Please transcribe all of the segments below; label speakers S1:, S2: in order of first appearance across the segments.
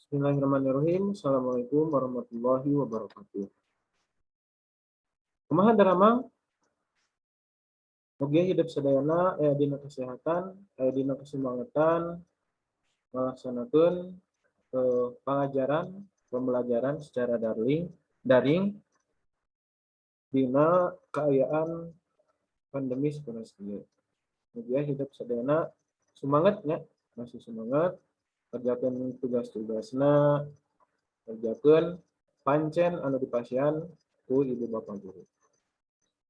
S1: Bismillahirrahmanirrahim. Assalamualaikum warahmatullahi wabarakatuh. Kumaha daramang? Mugia hidep sadayana aya dina kesehatan, aya dina kesemangetan melaksanakan pengajaran pembelajaran secara daring daring dina kaayaan pandemi seperti ieu. Mugia hidep sadayana semangat nya, masih semangat kerjakan tugas-tugasna, kerjakan pancen anu dipasihan ku ibu bapak guru.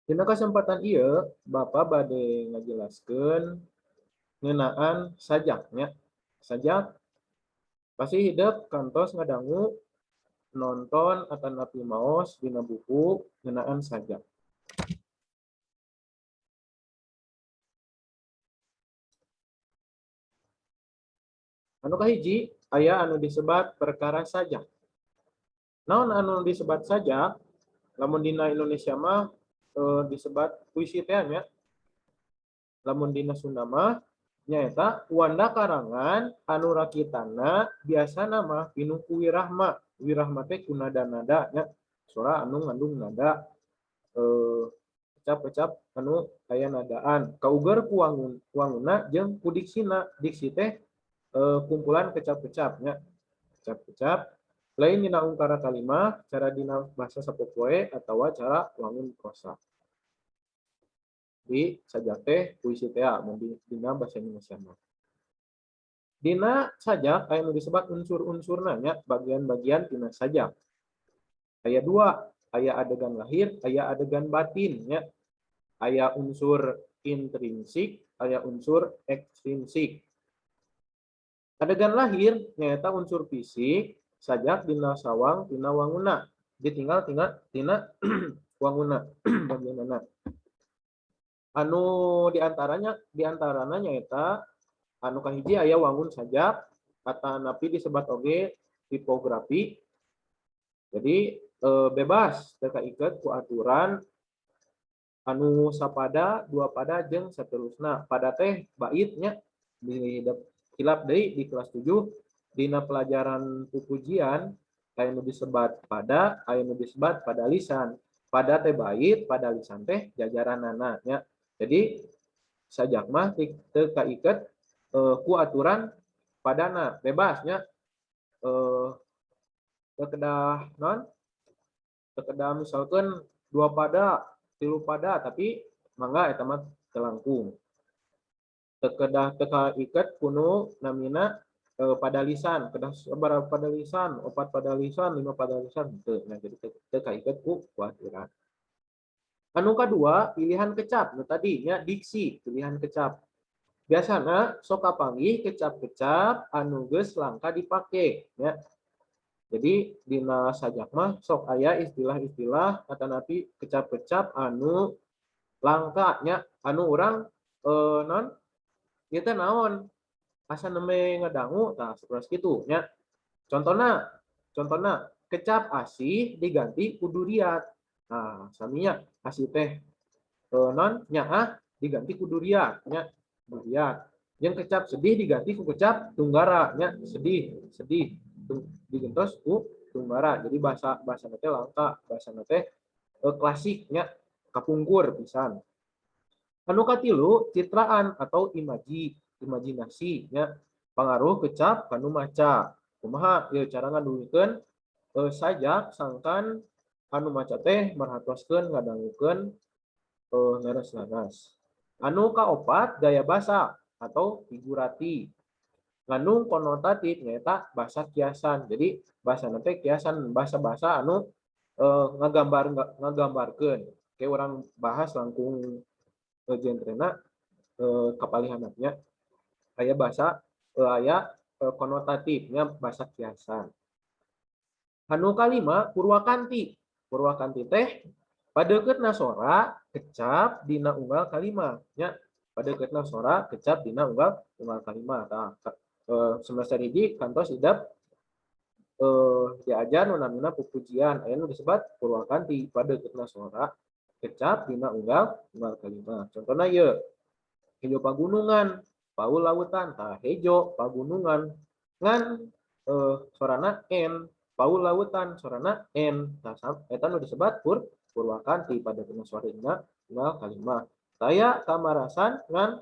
S1: Dina kesempatan ieu, Bapak bade ngajelaskeun ngeunaan sajak nya. Sajak pasti hidep kantos ngadangu, nonton atanapi maos dina buku ngeunaan sajak. Anu kahiji aya anu disebat perkara sajak. Naon anu disebat sajak? Lamun dina Indonesia mah disebat puisi teh nya. Lamun dina Sunda mah nyaeta wanda karangan anu rakitanna biasana mah pinuh ku wirahma. Wirahma teh ku nada-nada nya, sora anu ngandung nada, kecap-kecap anu aya nadaan. Kauger ku wangun wanguna jeung ku diksina. Diksi teh kumpulan kecap-kecap nya. Kecap-kecap lain dina ungkara kalimah, cara dina bahasa sapopoe atawa cara wangun prosa. Di sajak teh puisi teh mun dina bahasa Indonesia mah. Dina sajak aya nu disebat unsur-unsurna nya, bagian-bagian tina sajak. Aya dua, aya adegan lahir, aya adegan batin nya. Aya unsur intrinsik, aya unsur ekstrinsik. Adegan lahir nyaeta unsur fisik sajak dina sawang tina wanguna, ditinggal tinggal tina wanguna bagianana. Anu diantarana nyaeta anu kahiji aya wangun sajak atanapi disebat oge tipografi. Jadi bebas teu kaiket ku aturan anu sapada, dua pada jeung saterusna. Pada teh bait nya, di hilap deui di kelas 7 dina pelajaran pupujian aya nu disebat pada, aya nu disebat pada lisan. Pada teh bait, pada lisan teh jajaranana nya. Jadi sajak mah teu kaiket ku aturan padana, bebas nya. Teu kedah non, teu kedah misalkan dua pada, tilu pada, tapi mangga eta mah teu langkung. Teu kedah teu kaiket kunu namina pada lisan, kedah sabaraha pada lisan, opat pada lisan, lima pada lisan, teu. Nah, jadi teu kaiket ku aturan. Anu kadua, pilihan kecap. Nu tadi nya diksi, pilihan kecap. Biasana sok kapanggih kecap-kecap anu geus langka dipake nya. Jadi dina sajak mah sok aya istilah-istilah atanapi kecap-kecap anu langka nya, anu urang non ieu teh naon asa nembe ngadangu tah sapertos kitu nya. Contona contona kecap asih diganti ku duriat. Nah, saminya asih teh non nyaah diganti ku duriat nya, duriat. Jeung kecap sedih diganti ku kecap tunggara nya, sedih, sedih digentos ku tunggara. Jadi bahasa bahasa teh langka, bahasa teh klasik nya, kapungkur pisan. Anu katilu citraan atau imaji, imajinasi nya, pangaruh kecap kanu maca. Kumaha ieu cara ngadugikeun sajak sangkan anu maca teh merhatoskeun ngadangukeun leres-leres. Anu kaopat gaya basa atau figurati. Ngandung konotatif nyaeta bahasa kiasan. Jadi bahasa teh kiasan, bahasa-bahasa anu ngagambar ngagambarkeun. Kayak urang bahas langkung genrena kapalihanna nya. Aya bahasa aya konotatifnya bahasa kiasan. Anu kalima purwakanti. Purwakanti teh padeuketna sora kecap dina unggal kalima nya. Padeuketna sora kecap dina unggal unggal kalima. Tah, semester hiji kantos idap diajar nu namina pupujian aya nu disebat purwakanti, padeuketna sora kecap dina unggal unggal kalima. Contohna ieu, hejo pagunungan, paul lautan. Tah, hejo pagunungan ngan Sorana N, paul lautan sorana N. Nah, eta nu disebat purwakanti pada dina suara unggal kalimah. Taya kamarasan ngan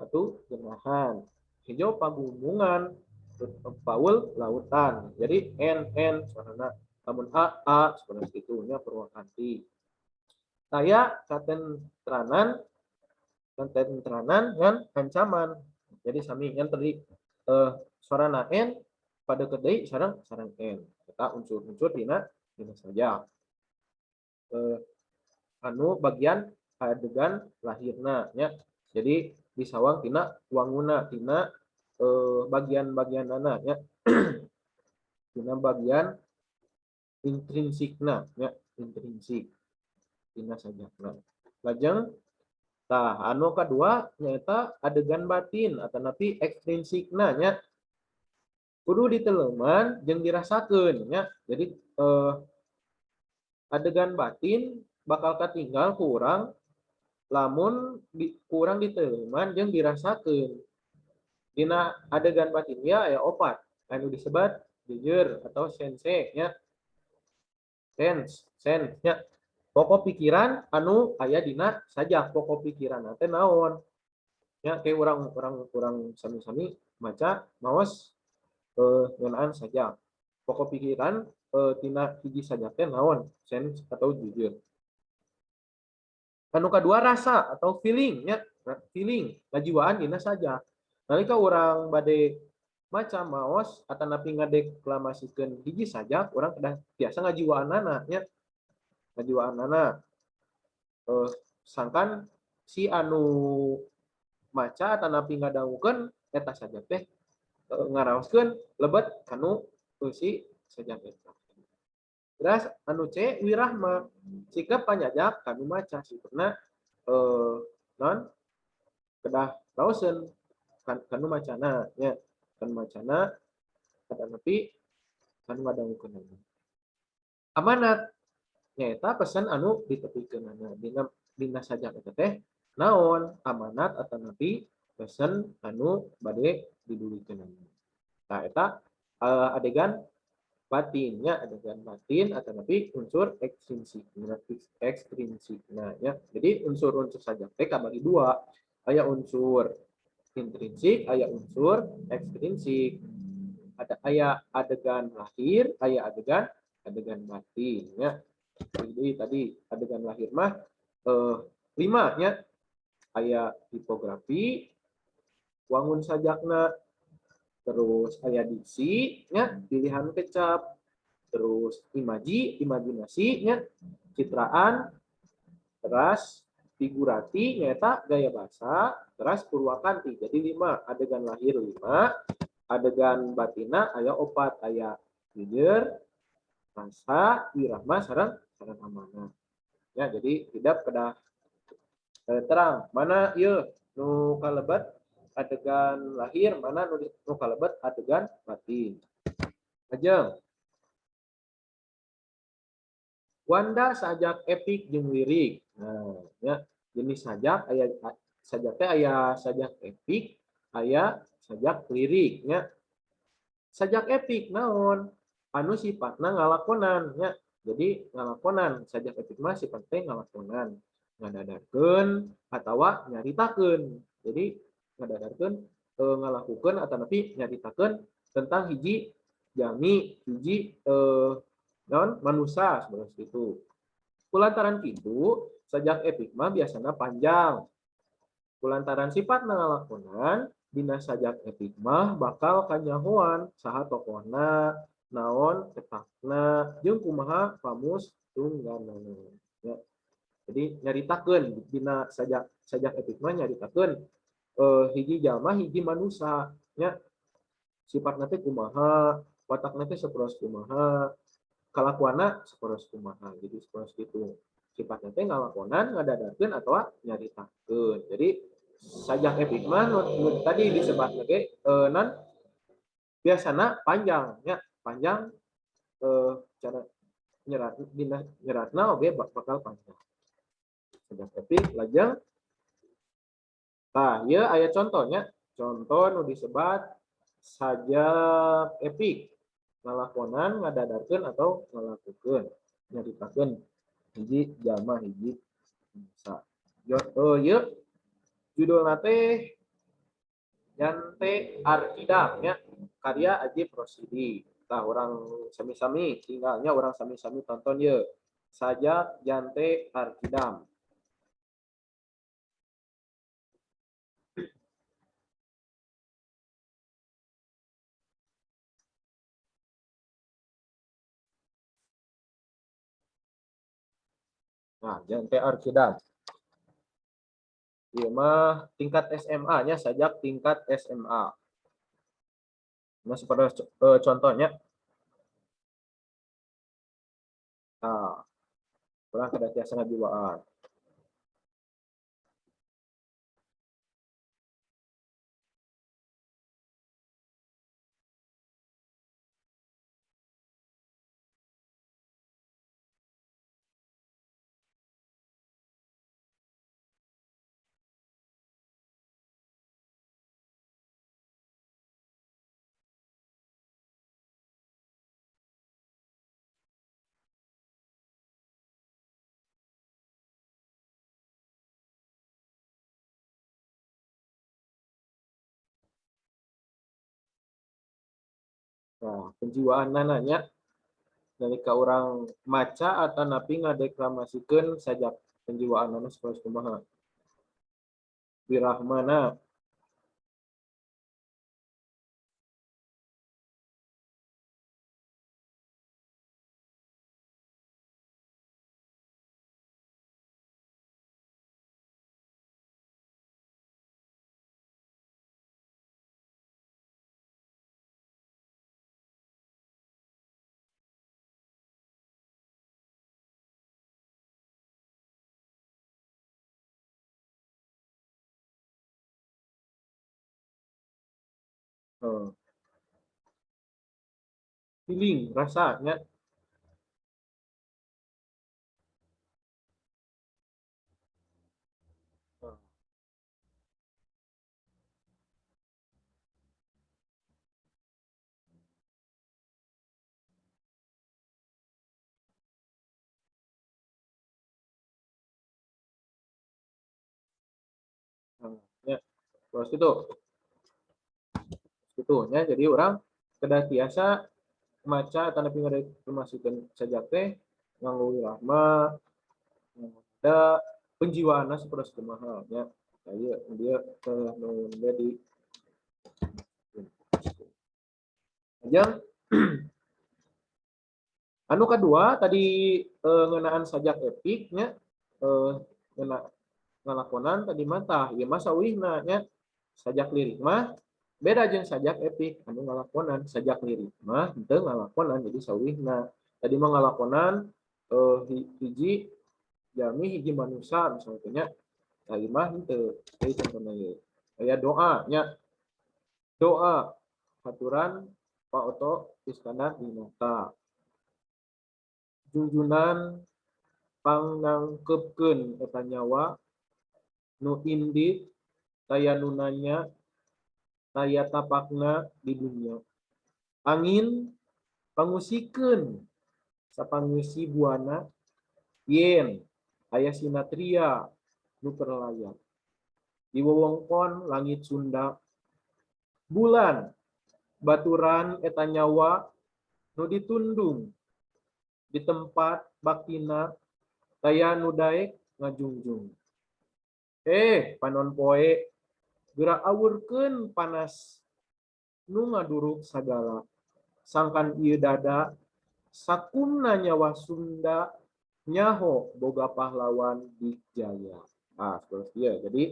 S1: katugenahan. Hejo pagumungan paul lautan. Jadi N N sorana. Lamun A A seperti itu nya purwakanti. Taya katentranan, katentranan ngan ancaman. Jadi sami yang tadi sorana N pada kedai sareng sareng N. Eta unsur-unsur dina dina sajak. Anu bagian adegan lahirna nya. Jadi disawang tina wanguna, tina bagian-bagianana nya. Tina bagian intrinsikna nya, intrinsik tina sajakna. Lajeng tah anu kadua nyaeta adegan batin atanapi ekstrinsikna nya. Kudu diteleman jeung dirasakeun nya. Jadi adegan batin bakal katinggal ku urang lamun kurang diteleman jeung dirasakeun. Dina adegan batin ya aya opat anu disebat jejer atau sense nya. Sense, sense nya. Pokok pikiran anu aya dina sajak, pokok pikiran teh naon? Ya kayak urang urang urang sami-sami maca maos ngeunaan sajak. Pokok pikiran tina hiji sajak teh naon? Sense atau jejer. Anu kadua rasa atau feeling nya, feeling ngajiwaan dina sajak. Nalika urang bade maca maos atanapi ngadeklamasikeun hiji sajak, urang kedah tiasa ngajiwaanana nya. Ngajiwaanana. Sangkan si anu maca atanapi ngadangukeun eta sajak teh ngaraoskeun lebet kanu eusi sajak eta. Terus anu C, wirahma, sikap panyajak kanu maca sikapna non kedah raoseun kanu macana nya, kanu macana atanapi kanu ngadangukeun. Amanat nyaeta pesan anu ditepikeunana dina dina sajak eta teh naon amanat atanapi pesan anu bade didugikeunana. Tah eta adegan batinnya, adegan batin atanapi unsur ekstrinsik, ekstrinsikna ya. Jadi unsur-unsur sajak teh kabagi dua, aya unsur intrinsik, aya unsur ekstrinsik. Ada aya adegan lahir, aya adegan adegan batin ya. Jadi tadi adegan lahir mah lima nya, aya tipografi, wangun sajakna, terus aya diksi nya, pilihan kecap, terus imaji, imajinasi nya, citraan, terus figurati nyaeta gaya bahasa, terus purwakanti. Jadi lima adegan lahir, lima adegan batina aya opat, aya jejer, rasa, wirahma, sareng sareng amanat ya. Jadi tidak kedah terang mana ieu nu kalebet adegan lahir, mana nu kalebet adegan batin. Lajeng wanda sajak epik jeung lirik. Nah, ya, jenis sajak aya sajak teh aya sajak epik, aya sajak lirik nya. Sajak epik naon? Anu sifatna ngalakonan nya. Jadi ngalakonan, sajak epik mah sifat teh ngalakonan, ngadadarkeun atawa nyaritakeun. Jadi ngadadarkeun ngalakukeun atanapi nyaritakeun tentang hiji jalmi, hiji naon, manusia seperti itu. Kulantaran kitu, sajak epik mah biasana panjang. Kulantaran sifat ngalakonan, dina sajak epik mah bakal kanyahoan saha tokohna, naon petakna, jeung kumaha pamus tungganana. Ya. Jadi nyaritakeun dina sajak sajak epik mah nyaritakeun hiji jalma, hiji manusia nya, sifatna teh kumaha, watakna teh sapertos kumaha, kalakuanna sapertos kumaha. Jadi sapertos kitu. Sifatna teh ngalakonan, ngadadarkeun atawa nyaritakeun. Jadi sajak epik mah nu tadi disebutna ge non biasana panjang nya, panjang cara nyerat dina nyeratna oge bakal panjang. Sajak epik. Lajeng tah ieu aya contohnya, contoh nu disebat sajak epik. Ngalakonan, ngadadarkeun atau ngalakukeun. Nyaritakeun hiji jalma, hiji manusa. Oh, ieu judulna teh Jante Arkidam nya, karya Ajip Rosidi. Tah, urang sami-sami tinggalnya, urang sami-sami tonton ye sajak Jante Arkidam. Nah, Jante Arkidam. Ieu mah tingkat SMA nya, sajak tingkat SMA. Nah, seperti contohnya. Nah, kurang kedah tiasa ngajiwaan. Nah, penjiwaan nanya nalika urang maca atau napi ngadeklamasikan sajak, penjiwaan nana seperti kumaha, wirahmana? Feeling rasanya. Ya, terus itu ya. Jadi urang kedah tiasa maca atanapi ngadeklamasikan sajak teh nganggo wirahma, ada penjiwaanna seperti kumaha nya. Nah, ieu dia nu di Ajeng anu kedua tadi, ngeunaan sajak epik nya, ngeuna ngalakonan tadi mah. Tah, ieu mah sauwihna nya, sajak lirik mah beda jeung sajak epik anu ngalakonan. Sajak lirik mah henteu ngalakonan, jadi sauwihna tadi mah ngalakonan hiji jalmi, hiji manusia misalnya nya. Tah, ieu mah henteu. Jadi contohna ieu aya doa nya, doa haturan Pak Oto Iskandar Dinata. Junjunan pangnangkeupkeun eta nyawa nu indit, taya nu nanya, taya tapakna di dunya. Angin pangusikeun sapangeusi buana yen aya sinatria nu perlayar di wewengkon langit Sunda. Bulan baturan eta nyawa nu ditundung di tempat baktina, taya nu daek ngajungjung. Panon poe, geura awurkeun panas nu ngaduruk sagala, sangkan ieu dada sakumna nyawa Sunda nyaho boga pahlawan Dijaya. Ah, seperti ieu. Jadi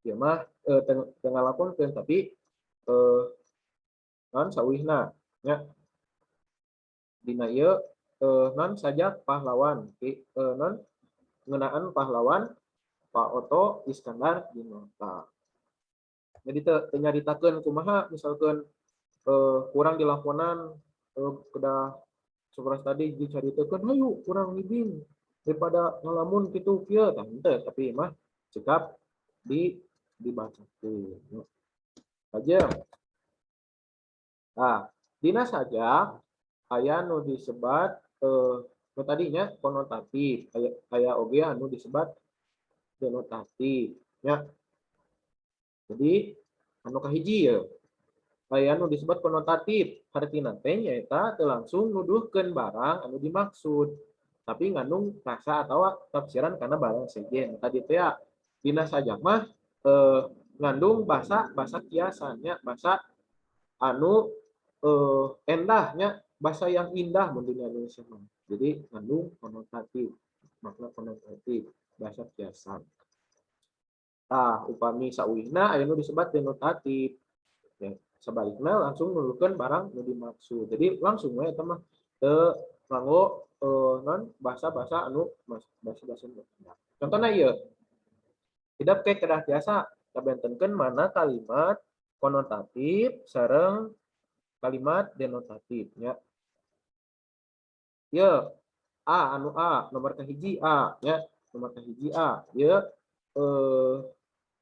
S1: ieu mah teu ngalakonkeun, tapi non sauwihna nya dina ieu non sajak pahlawan non ngeunaan pahlawan Pak Oto Iskandar Dinata. Jadi teu nyaritakeun kumaha misalkan kurang dilakonan, kedah seperti tadi dicaritakeun, hayu kurang ngibing daripada ngalamun kitu kieu. Tah, henteu, tapi mah cekap di dibacakeun aja. Nah, Dina sajak aya nu disebat nu tadinya konotatif, aya oge anu disebat denotatif ya. Jadi anu kahiji ya, aya nu disebut konotatif, hartina teh nyaeta teu langsung nuduhkeun barang anu dimaksud, tapi ngandung rasa atau tafsiran kana barang sejen. Tadi teh ya, dina sajak mah ngandung bahasa bahasa kiasannya, bahasa anu endahnya, bahasa yang indah mun di Indonesia mah. Jadi ngandung konotatif, makna konotatif, bahasa kiasan. Tah, upami sauwihna aya nu disebut denotatif. Ya, sebaliknya langsung nuduhkeun barang nu dimaksud. Jadi langsung we eta mah teu nganggo non bahasa-bahasa anu bahasa-bahasa. Contohnya ieu. Hidep ke kedah tiasa kabentenkeun mana kalimat konotatif sareng kalimat denotatif ya. Ya, A, anu A, nomor kahiji A ya, nomor kahiji A. Ya,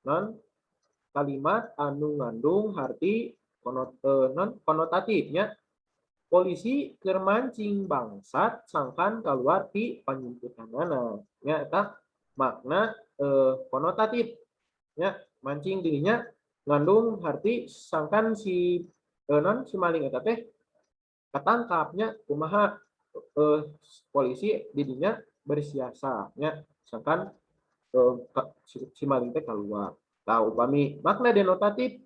S1: non kalimat anu ngandung harti non konotatifnya, polisi keur mancing bangsat sangkan keluar ti panyumputanana nya. Eta makna konotatif ya, mancing dirinya ngandung harti sangkan si non si maling eta teh ketangkapnya, kumaha polisi didinya bersiasat nya sangkan si maling teh keluar. Tah, upami makna denotatif,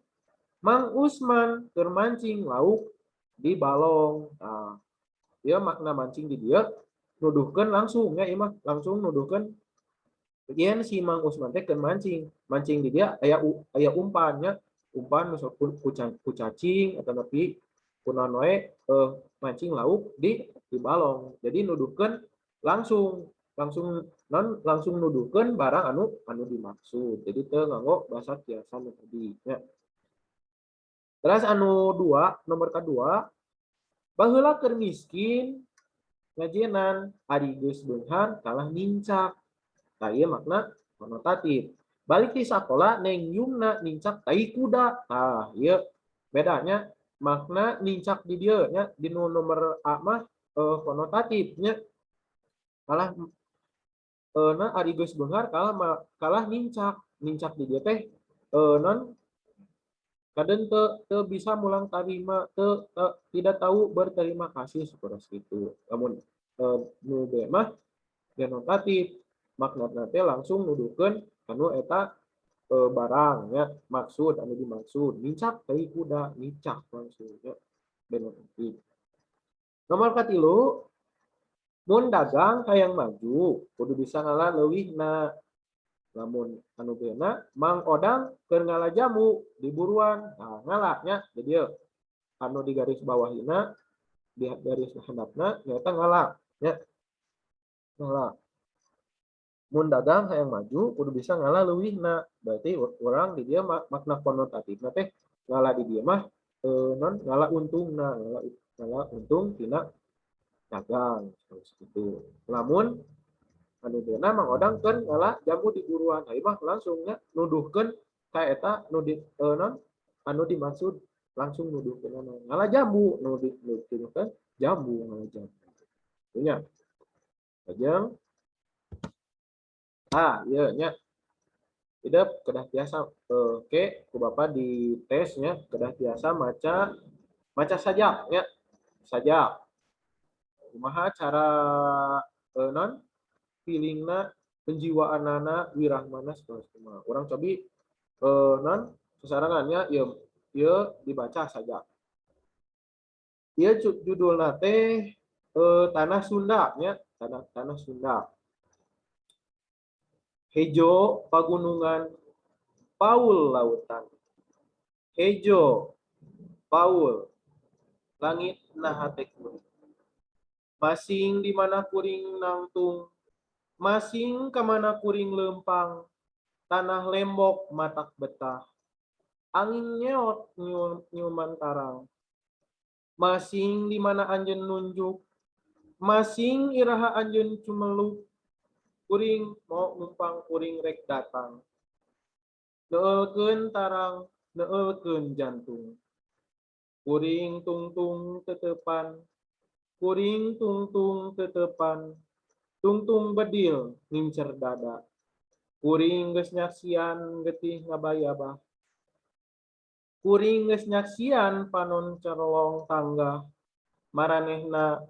S1: Mang Usman keur mancing lauk di balong. Nah, dia makna mancing di dia nuduhkeun langsung ya, ieu mah langsung nuduhkeun yen si Mang Usman teh keur mancing. Mancing di dia aya aya umpannya, umpan misal ku cacing atau nepi ku naon wae, mancing lauk di balong. Jadi nuduhkeun langsung langsung non langsung nuduhkeun barang anu anu dimaksud. Jadi teu nganggo bahasa kiasan tadi nya. Terus anu dua, nomor kedua, baheula keur miskin ngajenan, ari geus beunghar kalah nincak. Tah, ieu makna konotatif. Balik di sakola neng Yumna nincak tai kuda. Tah, ieu bedanya makna nincak di dieu nya, di nu nomor A mah konotatif nya. Kalah na ari geus beunghar kalah kalah nincak. Nincak di dieu teh non kadang teu bisa mulang tarima, teu tidak tahu berterima kasih seperti itu. Namun nu B mah denotatif, makna teh langsung nuduhkeun anu eta barang ya, maksud anu dimaksud, nincak tai kuda, nincak langsung ya, denotatif. Nomor katilu, mun dagang hayang maju kudu bisa ngala leuwihna. Lamun anu bena, Mang Odang keur ngala jamu di buruan. Nah, ngala nya, jadi anu di garis bawahina, di garis handapna nyaeta ngala nya, ngala. Mun dagang hayang maju kudu bisa ngala leuwihna, berarti urang di dieu makna konotatifna teh ngala di dieu mah non ngala untungna, ngala ngala untung tina dagang seperti itu. Lamun anu bena, Mang Odang keur ngala jamu di buruan. Nah, ieu mah langsung nya nuduhkeun ka eta nu di non anu dimaksud, langsung nuduhkeun ngala jambu, nu di nuduhkeun jambu, ngala jambu nya. Lajeng ah ieu nya, hidep kedah tiasa oke ku Bapak di tesnya kedah tiasa maca maca sajak nya. Sajak kumaha cara non feelingna, penjiwaanana, wirahmana segala kumaha. Urang cobi non sasarengannya ieu ieu dibaca saja. Ieu judulna teh Tanah Sunda nya, Tanah Tanah Sunda. Hejo pagunungan, paul lautan. Hejo paul langit na hate kuring. Masing di mana kuring nangtung, masing ka mana kuring leumpang, tanah lembok matak betah. Angin nyeot nyiuman tarang. Masing di mana anjeun nunjuk, masing iraha anjeun cumeluk, kuring maok numpang kuring rek datang. Neulekeun tarang, neulekeun jantung. Kuring tungtung tetepan, kuring tungtung tetepan, tungtung bedil ngincer dada. Kuring geus nyaksian getih ngabayabah. Kuring geus nyaksian panon cerlong tanggah, maranehna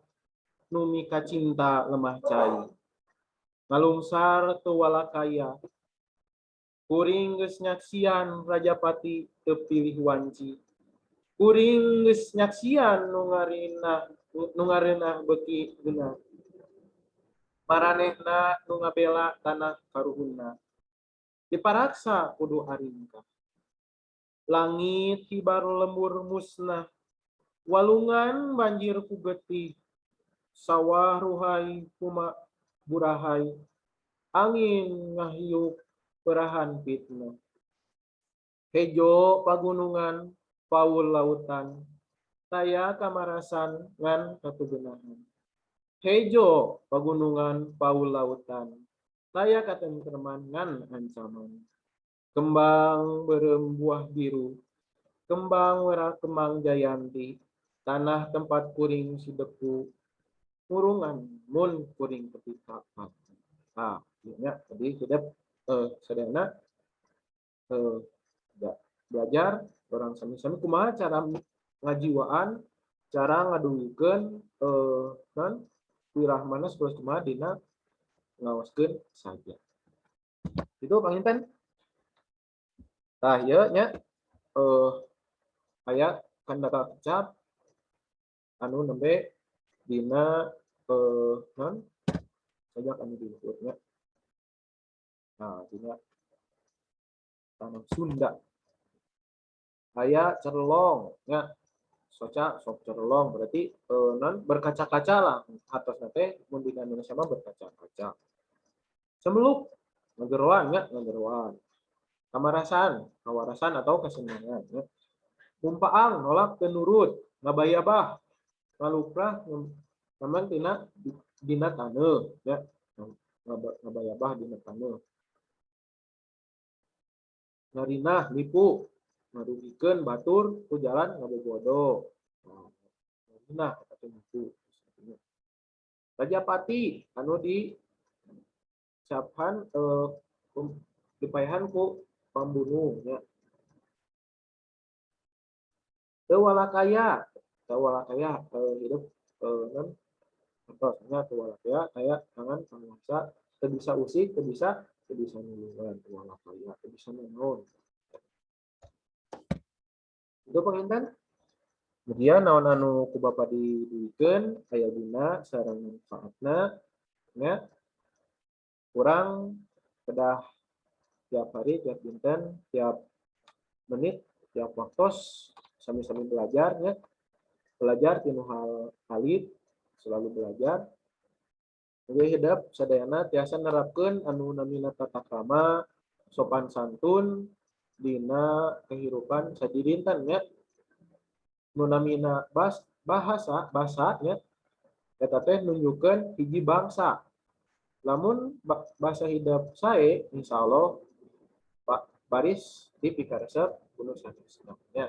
S1: nu mikacinta lemah cai. Ngalungsar teu walakaya. Kuring geus nyaksian rajapati teu pilih wanci. Kuring geus nyaksian nu ngareunah beuki geunah. Maranehna nu ngabela tanah karuhunna. Diparaksa kudu aringkah. Langit hibar lembur musnah. Walungan banjir ku getih. Sawah ruhai kuma burahay. Angin ngahiup perahan fitnah. Hejo pagunungan paul lautan. Taya kamarasan ngan katugenahan. Hejo pagunungan paul lautan. Taya katentreman ngan ancaman. Kembang beureum buah biru. Kembang wera kembang jayanti. Tanah tempat kuring sideku. Murungan mun kuring tepika. Nah, ya, tadi sudah sadayana belajar urang sami-sami kumaha cara ngajiwaan, cara ngadugikeun kan wirahmana terus kumaha dina ngaoskeun sajak. Itu panginten. Tah ieu nya aya kandaka kecap anu nembe dina non sajak anu di luhur nya. Nah, dina tanah Sunda. Aya cerlong nya. Soca sok cerlong berarti non berkaca-kaca lah atasna teh mun dina Indonesia mah berkaca-kaca. Semeluk ngageroan nya, ngageroan. Kamarasan, kawarasan atau kesenangan ya. Mumpaang nolak teu nurut, ngabayabah, ngaluprah naman tina dina taneuh ya. Ngabayabah dina taneuh. Ngarinah nipu, ngarugikeun batur ku jalan ngabobodo. Nah, ngarinah eta teh nipu. Rajapati anu di capan dipaehan ku pambunuh ya. Teu walakaya, teu walakaya hidup non contohnya teu walakaya kayak tangan penguasa teu bisa usik, teu bisa nulungan, teu walakaya, teu bisa naon. Itu panginten. Kemudian naon anu ku Bapak didugikeun aya guna sareng manfaatna nya. Urang kedah tiap hari, tiap dinten, tiap menit, tiap waktos sami-sami belajar ya. Belajar tinu hal alit, selalu belajar. Mugi hidep sadayana tiasa nerapkeun anu namina tata krama, sopan santun dina kehidupan sadidinten nya. Nu namina bahasa bahasa nya eta teh nunjukkeun hiji bangsa. Lamun bahasa hidep sae, insyaallah Pak baris dipikaresep ku nu sanesna nya.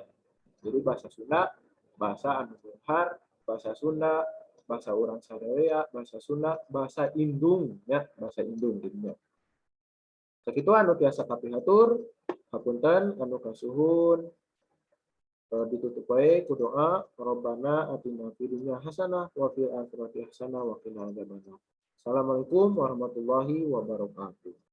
S1: Jadi bahasa Sunda, bahasa anu beunghar, bahasa Sunda, bahasa urang sadaya, bahasa Sunda, bahasa indung ya, bahasa indung dinya. Sakitu anu tiasa kapihatur, hapunten anu kasuhun. Ditutup wae ku doa, Rabbana atina fid dunya hasanah wa fil akhirati hasanah wa qina adzabannar. Assalamualaikum warahmatullahi wabarakatuh.